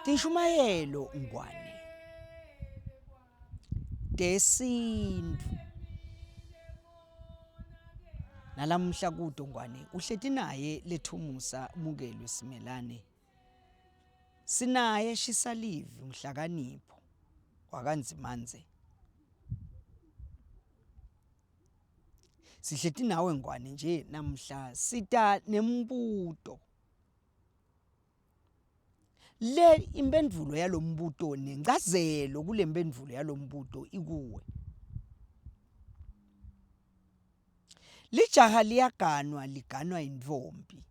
Tinshumayelo Ngwane tesintfu nalamuhla kuto Ngwane uhleti naye Lethumusa Mukelwe Simelane sinaye Shisalivi Nhlakanipho wakaNdzimandze Sihleti nawe Ngwane nje namhla sita nembuto Le imphendvulo yalombuto nencazelo kulemphendvulo yalombuto ikuwe. Lijaha liyaganwa liganwa intfombi.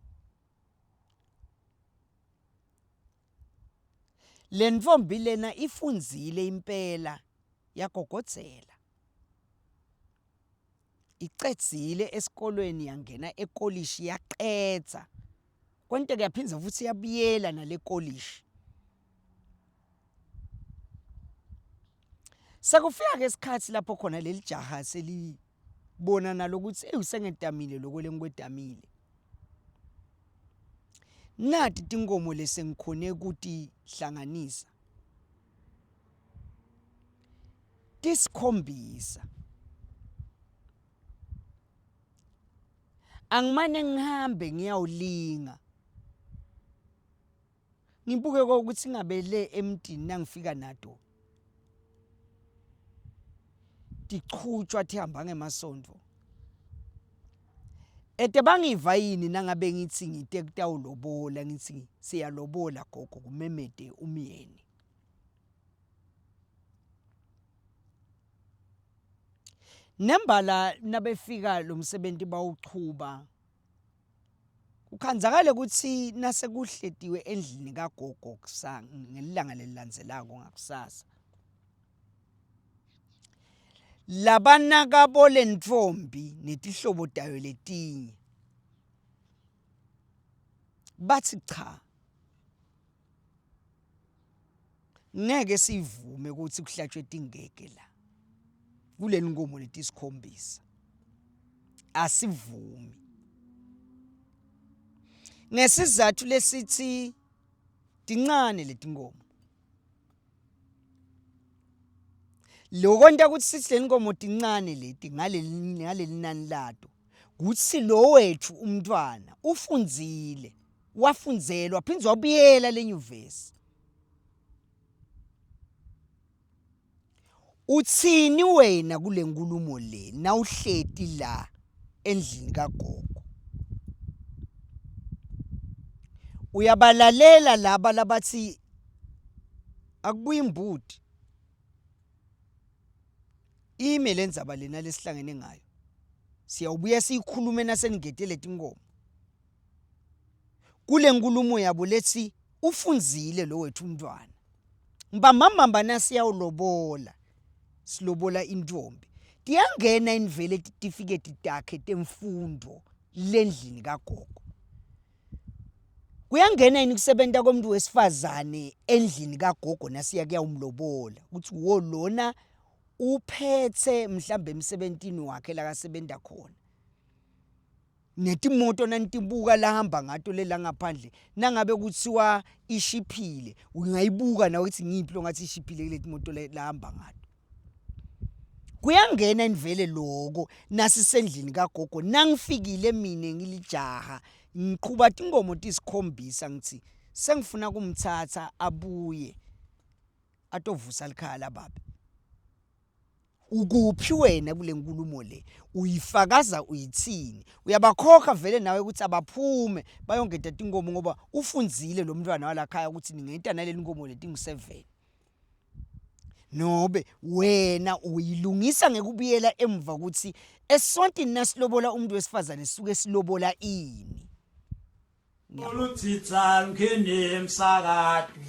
Le ntfombi lena ifundzile impela yagogodzela. Icedzile esikolweni yangena ekolishi yaqedza. Kwenteka yaphindza futhi yabuyela nale kolishi. Sekufika ke isikhathi lapho khona leli jaha selibona nalo ukuthi eyi sengetamile lokho lengikwetamile. Nati tinkomo lesengikhone kutihlanganisa. Tisikhombisa. Angimane ngihambe ngiyawulinga. Ngibuke ukuthi ngabe le emdini nangifika nato tichutshwa tihamba ngemasontfo. Ete bangiva yini nangabe ngitsi ngite kutawulobola ngitsi siyalobola gogo kumemete umyeni. Nembala nabefika lo msebenti bawuchuba kukhandzakale kutsi nasekuhletiwe endlini kagogo kusa ngelilanga lelilandzelako ngakusasa labanakabo lentfombi netihlobo tayo letinye batsi cha ngeke sivume ukuthi kuhlatshwe tingege la kuleli nkomo letisikhombisa asivumi ngesizathu lesithi tincane letinkomo Lokwenta ukuthi sithi lenkomo tincane leti ngaleli ngaleli nani lato kutsi lo wetfu umntfwana ufundzile wafunzelwa phindze wabuyela lenyuvesi utsini wena kule nkulumo le nawuhleti la endlini kagogo uyabalalela laba labathi akubuye imbuti ime lendzaba lena lesihlangene ngayo siyawubuya siyikhulume naseningete letinkomo kule nkulumo yabo lethi ufundzile lo wethu umntwana mbambambamba nasiyawulobola silobola intombi tiyangena invele titifiketi takhe temfundo lendlini kagogo Kuyangena yini kusebenta komuntu wesifazane endlini kagogo nasiya kuyawumlobola ukuthi wo lona uphethe mhlambe emsebentini wakhe la kasebenta khona netimoto nanitibuka lahamba ngato lela ngaphandle nangabe kuthiwa ishiphile ungayibuka nawe ukuthi ngiyiphi longathi ishiphile kuleti moto lahamba ngato Kuyangena enivele loko nasisendlini kagogo nangifikile mina ngilijaha ngiqhuba tinkomo tisikhombisa ngithi sengifuna kumthatha abuye atovusa likhaya lababe. Ukuphi wena kule nkulumo le uyifakaza uyithini uyabakhokha vele nawe ukuthi abaphume bayongeta tinkomo ngoba ufundzile lo mntwana walakhaya ukuthi ningenta naleli nkomo letingu-7 nobe wena uyilungisa ngekubuyela emva ukuthi esontini nasilobola umuntu wesifazane sisuke silobola ini Olutsitsa mkhini emsakadwi.